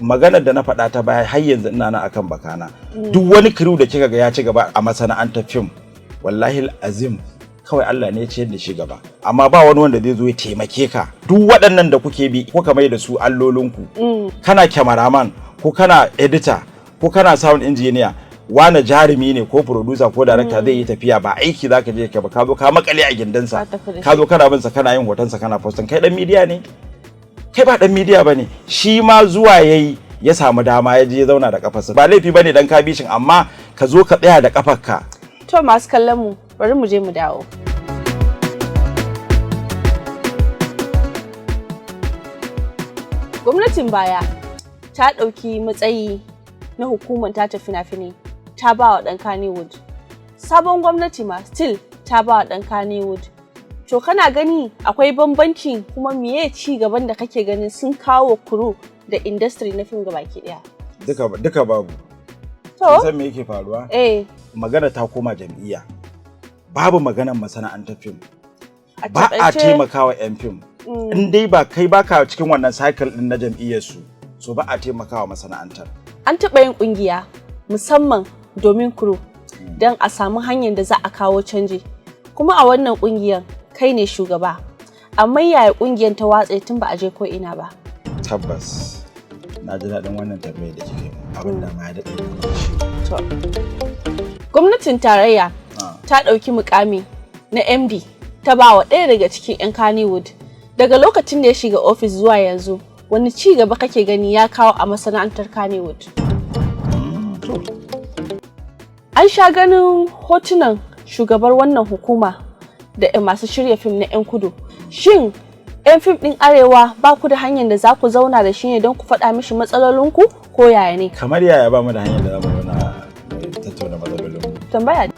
Maganar da na faɗa ta baya, har yanzu ina nan akan bakana. Duk wani crew da kika ga ya ci gaba a masana'antar fim, wallahi azim, kawai Allah ne ya ciyar da shi gaba, amma ba wani wanda zai zo ya taimake ka. Duk waɗannan da kuke bi kuka mai da su allolinku, kana cameraman ko kana editor ko kana sound engineer, wane jarumi ne ko producer ko director zai yi tafiya, ba aiki zaka je ka ba, ka zo ka makale a gindinsa. Ka tafi da Ka zo kana bin sa, kana yin hotonsa, kana posting. Kai dan media ne? Kai ba dan media bane. Shi ma zuwa yayi ya samu dama, ya je ya zauna da kafarsa. Ba laifi bane dan ka bishin, amma ka zo ka tsaya da kafarka. To, masu kallon mu, bari mu je mu dawo. Gwamnatin baya ta ɗauki matsayi na hukumar tace fina-finai ta ba wa ɗan Kannywood. Sabon gwamnati ma still ta ba wa ɗan Kannywood. To, kana gani akwai bambanci? Kuma miye ci gaban da kake ganin sun kawo crew da industry na fim gabaki ɗaya? Duka duka babu. To, san me yake faruwa? Eh. Magana ta koma jam'iyya, babu maganar masana'antar fim. A Ba a taimakawa 'yan fim. In dai ba kai baka cikin wannan cycle din na jam'iyyar su, so ba a taimakawa masana'antar. An taɓa yin ƙungiya musamman domin crew don a samu hanyar da za a kawo canji. Kuma a wannan ƙungiyar kai ne shugaba. Amma yaya ƙungiyar ta watse tun ba a je ko ina ba? Tabbas, na ji daɗin wannan tambayar da kike min. Abin da ma ya daɗe da shi. To. Gwamnatin tarayya ta ɗauki mukami na MD ta ba wa ɗaya daga cikin 'yan Kannywood. Daga lokacin da ya shiga ofis zuwa yanzu, wani ci gaba kake gani ya kawo a masana'antar Kannywood? To. An sha ganin hotunan shugabar wannan hukuma da masu shirya fim na 'yan kudu. Shin 'yan fim ɗin arewa ba ku da hanyar da za ku zauna da shi ne don ku faɗa mishi matsalolinku, ko yaya ne? Kamar yaya ba mu da hanyar da za mu zauna mu tattauna matsalolin mu? Tambaya.